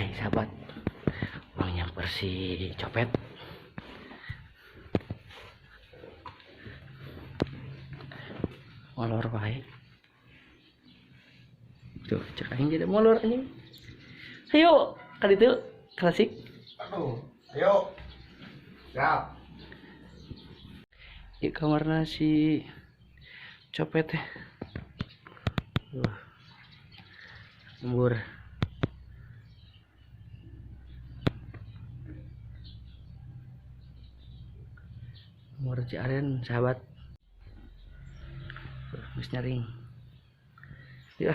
Santai sahabat. Mang nyamper si copet. Molor wae. Tuh, cek aing jadi molor anjing. Ayo, kali itu klasik. Aduh, ayo. Siap. Di kamarna si copet teh. Lembur. Lembur Ciaren sahabat. Geus nyaring. Ya.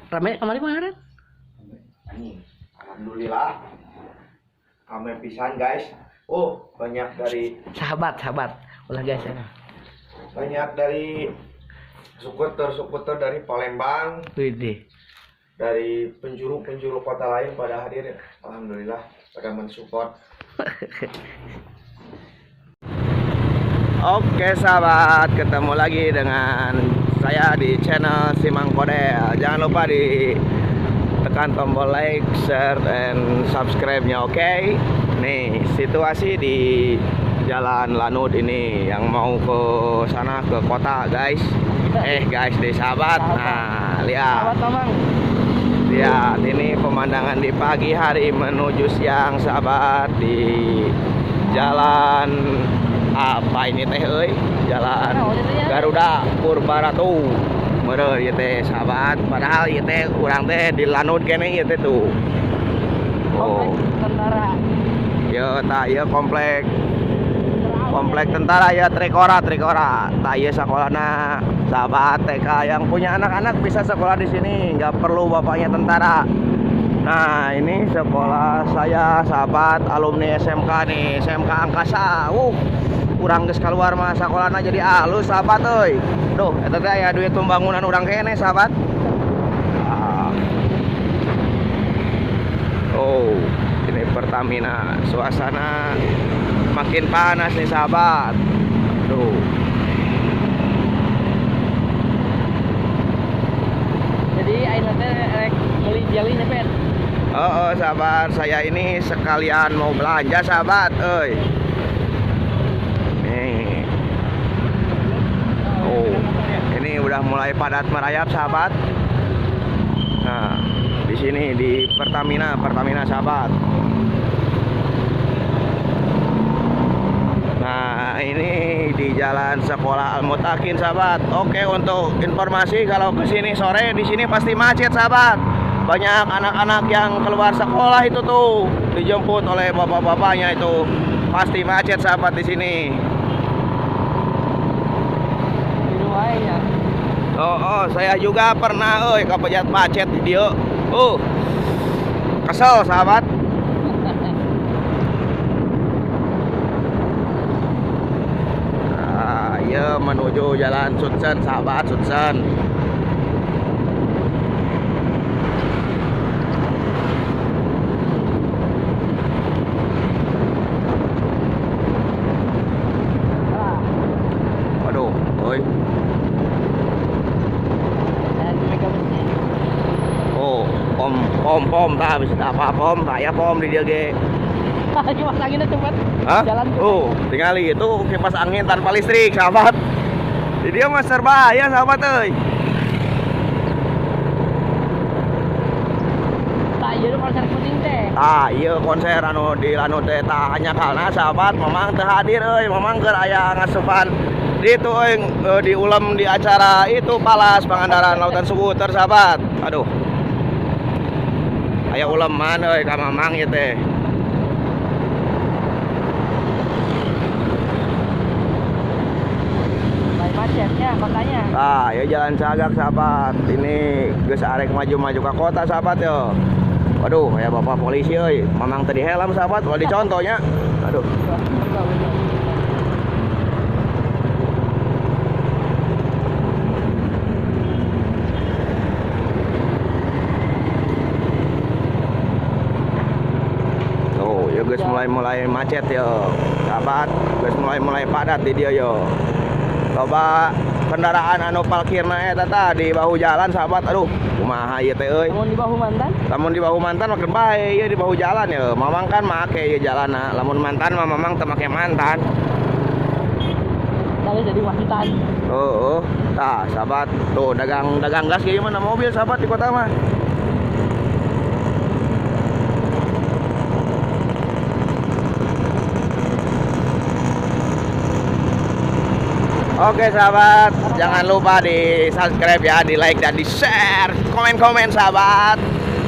Rame kemarin kemarin? Anjing. Alhamdulillah. Rame pisan guys. Oh, banyak dari sahabat. Ulah guys ya. Banyak dari sukuter-sukuter dari Palembang. Widih. Dari penjuru-penjuru kota lain pada hadir. Alhamdulillah pada mensupport. Oke sahabat, ketemu lagi dengan saya di channel Simang Kodel. Jangan lupa ditekan tombol like, share, and subscribe-nya, oke? Nih, situasi di Jalan Lanud ini yang mau ke sana ke kota, guys. Guys, di sahabat. Nah, lihat. Lihat, ini pemandangan di pagi hari menuju siang, sahabat, di jalan apa ini teh euy? Jalan Garuda Purbaratu. Meureun ieu teh sahabat, padahal ieu teh urang teh di Lanud keneh ieu teh tuh. Oh, tentara. Ieu tah ieu komplek tentara ya, Trikora. Tah ieu sakolana sahabat TK yang punya anak-anak bisa sekolah di sini, nggak perlu bapaknya tentara. Nah, ini sekolah saya sahabat, alumni SMK nih, SMK Angkasa. Urang geus keluar mah sakolana jadi alus sahabat euy. Duh, eta teh aya duit pembangunan urang keneh sahabat. Oh, ini Pertamina. Suasana makin panas nih sahabat. Duh. Jadi ayeuna teh rek meuli jeli nya, Pet. Oh, sahabat, saya ini sekalian mau belanja sahabat euy. Nih. Oh, ini udah mulai padat merayap sahabat. Nah, di sini di Pertamina sahabat. Nah, ini di Jalan Sekolah Al Mutakin sahabat. Oke, untuk informasi kalau ke sini sore di sini pasti macet sahabat. Banyak anak-anak yang keluar sekolah itu tuh dijemput oleh bapak-bapaknya itu. Pasti macet sahabat di sini. Oh, saya juga pernah euy kepejat macet di dieu. Kesel sahabat. Nah, ya menuju Jalan Sutsen sahabat, Sutsen. Waduh, oi. Oh, pom tah bisa apa pom, saya pom di dia ge. Kipas anginnya cepat. Hah? Jalan. Oh, tingali itu kipas angin tanpa listrik, sahabat. Di dia mah serba ya, sahabat euy. Tah ieu konser penting teh. Tah ieu konser anu di Lanud teh tah hanyakalna sahabat, mamang teu hadir euy, mamang keur aya ngasupan di itu euy di ulem di acara itu Palas Pangandaran Lautan Suguter sahabat. Aduh. Aya uleman euy ka mamang ieu teh. Macetnya kotanya. Ah, ya jalan Cagak sahabat. Ini geus arek maju-maju ke kota sahabat yo. Waduh, ya bapak polisi euy. Mamang tadi helm sahabat, ulah dicontohnya. Aduh. Tuh, ya geus mulai-mulai macet yo. Sahabat, geus mulai-mulai padat di dia yo. Coba Kendaraan anu parkirna eta tah di bahu jalan sahabat. Aduh, kumaha ieu teh euy. Lamun di bahu mantan. Lamun di bahu mantan makin bae ieu di bahu jalan ya. Mamang kan make ieu jalanna. Lamun mantan mah mamang teu make mantan. Kalau jadi mantan. Oh, oh. Tah, sahabat. Tuh dagang dagang gas kayak gimana mobil sahabat di kota mah. Oke sahabat, jangan lupa di subscribe ya, di like dan di share, komen-komen sahabat.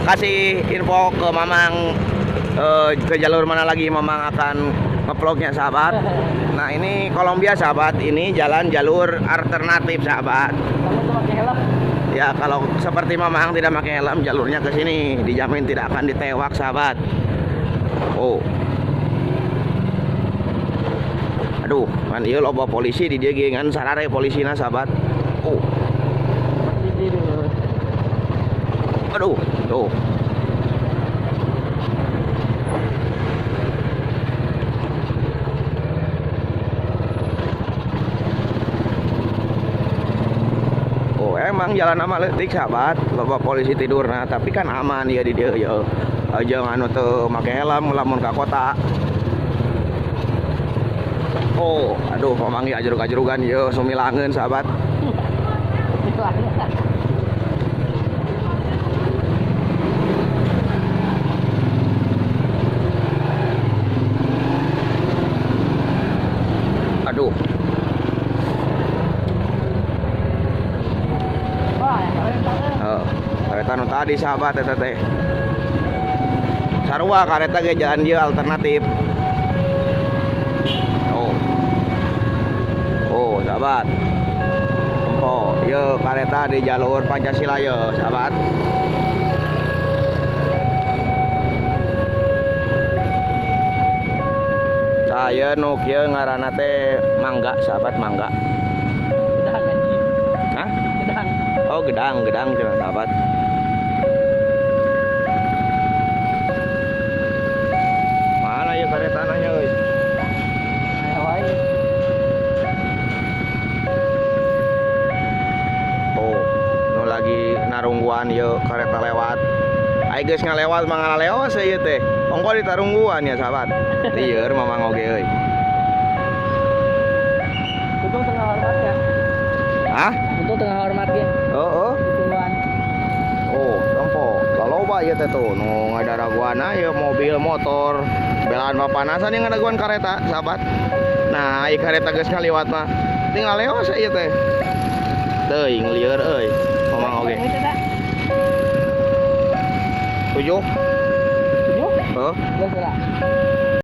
Kasih info ke Mamang ke jalur mana lagi Mamang akan ngevlognya sahabat. Nah ini Kolombia sahabat, ini jalan jalur alternatif sahabat. Kamu tuh pakai helm. Ya kalau seperti Mamang tidak pakai helm, jalurnya ke sini, dijamin tidak akan ditewak sahabat. Oh. Aduh, kan ieu loba polisi di dieu ge ngan sarare polisina sahabat. Oh, Tidur. aduh, tuh. Oh, emang jalan nama leutik sahabat, loba polisi tidur nah, tapi kan aman ya di dieu ya. Aja anu teu make helm lamun ka kota. Oh, aduh pamanggih ajrug-ajrugan ye sumilangeun sahabat. Aduh, Wah, yang kereta. oh, kareta nu tadi sahabat eta teh. Sarua kareta ge jalan dieu alternatif. Oh. Oh, sahabat. Oh, ieu kareta di jalur Pancasila ye, sahabat. Saya nu kieu ngaranna teh mangga, sahabat, mangga. Gedang anjing. Hah? Gedang. Oh, gedang, gedang cenah sahabat. Mana ya karetana nya euy? Aya wae. Oh, nu lagi narungguan ieu kareta lewat. Ai geus ngalewat mah ngalaleos ieu teh. Ongko ditarungguan ya sahabat. Lieur mamang oge euy. Untung tengah hormat ya. Hah? Untung tengah hormat ge. Oh, oh. Ditungguan. Oh, tempo. Laloba ieu teh tuh nu ngadaraguan ieu mobil, motor. Belaan papanasan yang ngadaguan kareta, sahabat. Nah, ieu kareta geus ngaliwat mah. Tinggal leos ieu teh. Teuing lieur euy. Mamang oge. Itu dah. 7. 7? Heuh. Geus lah.